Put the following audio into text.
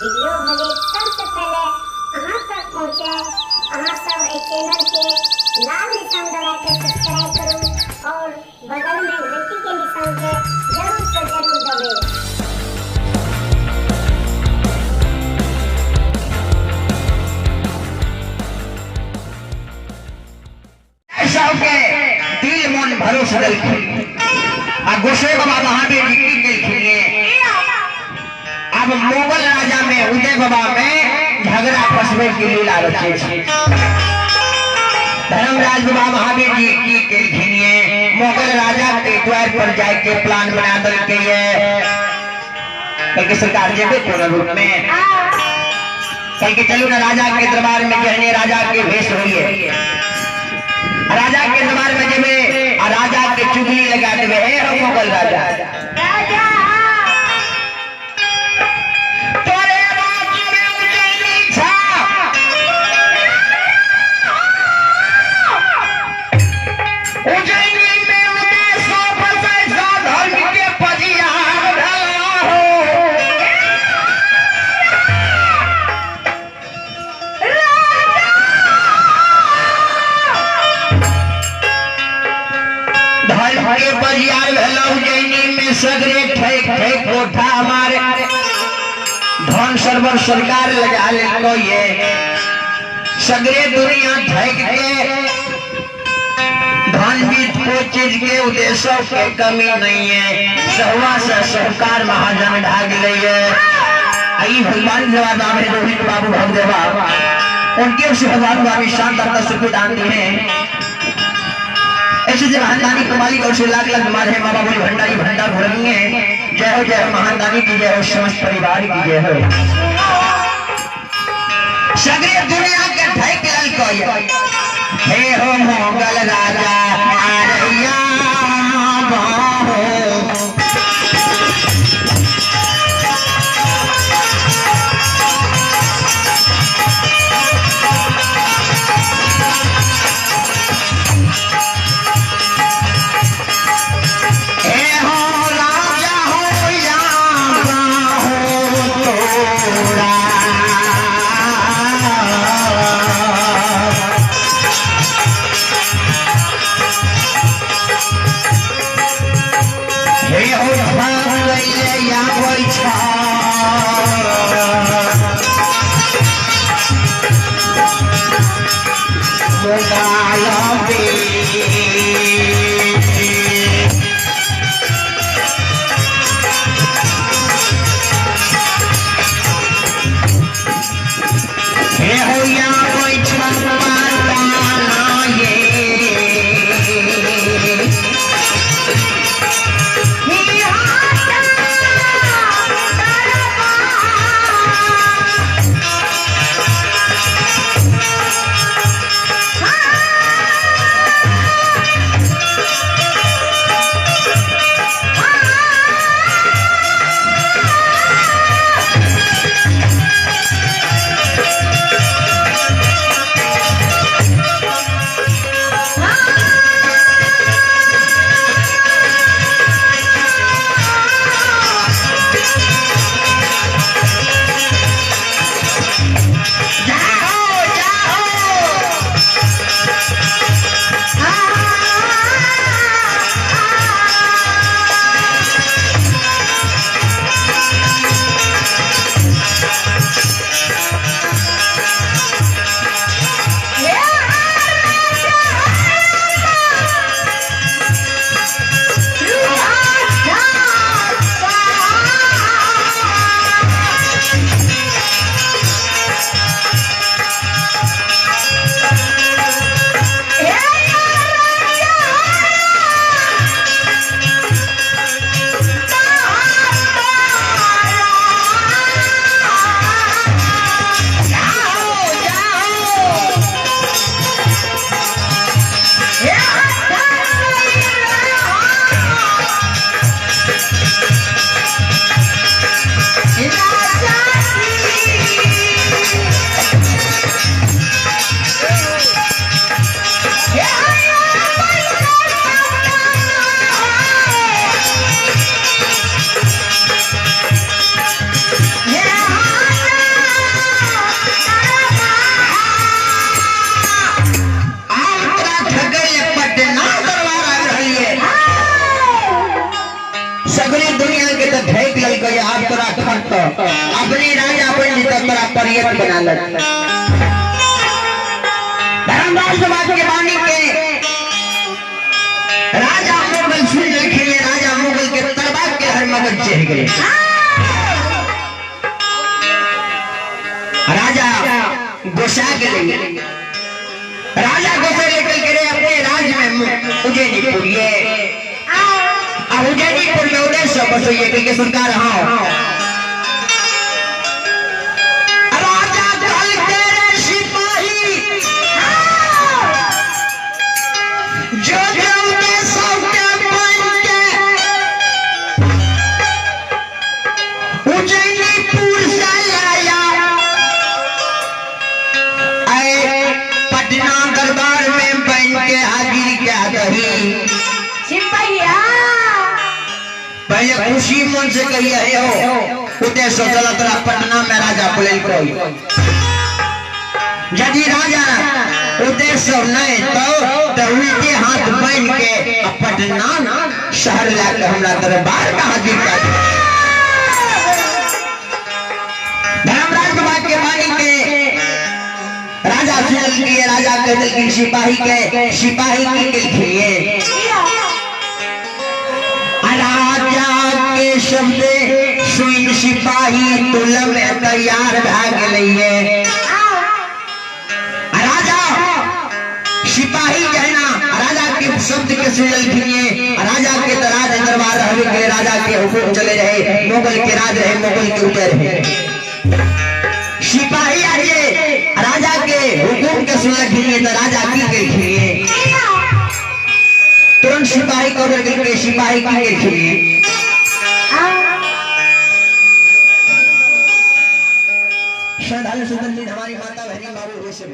Video भले सबसे पहले अहाँ तक पहुँचे, अहाँ सब एहि चैनल के लाल निशान दबा के सब्सक्राइब करू और बगल में घंटी के निशान के जरूर से जरूर दबेबै। सबके दिल मन भरोसा देलखिन आ गोसाई बाबा महावीर जी की केलखिन ये। अब मुगल राजा में उदय बाबा में झगड़ा फसवे की लीला रचे छै। धर्मराज बाबा महावीर जी की केलखिन ये, मुगल राजा के द्वार पर जाए के प्लान बना देलकै ये। कल के सरकार जेबे कोनो रूप में, कल के चलू ना राजा के दरबार में, जहने राजा के भेष होइए, राजा के दरबार में जेबे आ राजा के चुगली लगा देबे। हे हो मुगल राजा, तोरे राज्य में उजैनी छा, उजैनी में उदय सौ बसै सौ धर्म के पजियार भला हो। धर्म के पजियार भेला उजैनी में सगरे ठेक ठेक कोठा मारे, धन सरवर सरकार लगा लेलको ये, सगरे दुनिया ठेक के धन बीत को चीज के उद्देश्य के कमी नहीं है, सहुआ से सहकार महाजन ढाग ले है। आई भगवान जवाब नाम है रोहित बाबू भगदेवा, उनके उस भगवान बाबू शांत आपका सुख दान दिए हैं। ऐसे जब महानदानी कमाली और से लाख लाख मार है, माँ बाबू भंडारी भंडार भर रही है। जय हो जय हो महानदानी की जय हो, समस्त परिवार की जय हो। सगरे दुनिया के ठेक ललको ये। हे हो मोगल राजा आरैया बाहो। हे हो राजा हो या बाहो तोरा। हे हो भागैले आबै छ, मोगाल हे हो आबै छ माता ये। सगरी दुनिया के तो ढेक ललकै, आब तोरा खट अपने राजा बन जेतौ, तोरा परियत बना लत। धर्मराज बाबा के वाणी के राजा मुगल सुन लेखिए, राजा मुगल के तरबा के हर मगज चढ़ गए। राजा गोसा गए, राजा गोसा लेकर के अपने राज में उज्जैनीपुर ये उज्जैनीपुर में उदय सौ बसोइए के सरकार। हाँ राजा दल के सिपाही जो उदय सौ के बन के उज्जैनीपुर से लाया आए पटना दरबार में बन के हाजिर क्या दही सिपाहिया। पहले खुशी मन से कहिए हे हो उदय सौ चला तोरा पटना में राजा बोले कोई, यदि राजा उदय सौ नहीं तो उल्टे हाथ बन के पटना शहर लाके हमरा दरबार में हाजिर कर। धर्मराज बाबा के वाणी के राजा सुनल के राजा कह देलखिन सिपाही के, सिपाही की गेलखिन राजा के शब्द सुन सिपाही तुलम तैयार भए गेलैये। राजा सिपाही जहिना राजा के शब्द के सुनलखिन, राजा के तो राज दरबार रहबे के, राजा के हुकुम चले रहे, मुगल के राज रहे, मुगल के ऊपर रहे। सिपाही आइए राजा के हुकुम के सुनलखिन तो राजा की गेलखिन, तुरंत सिपाही को ऑर्डर के सिपाही की गेलखिन। श्रद्धालु सुंदर जी हमारी माता बहनी बाबू हुए सब।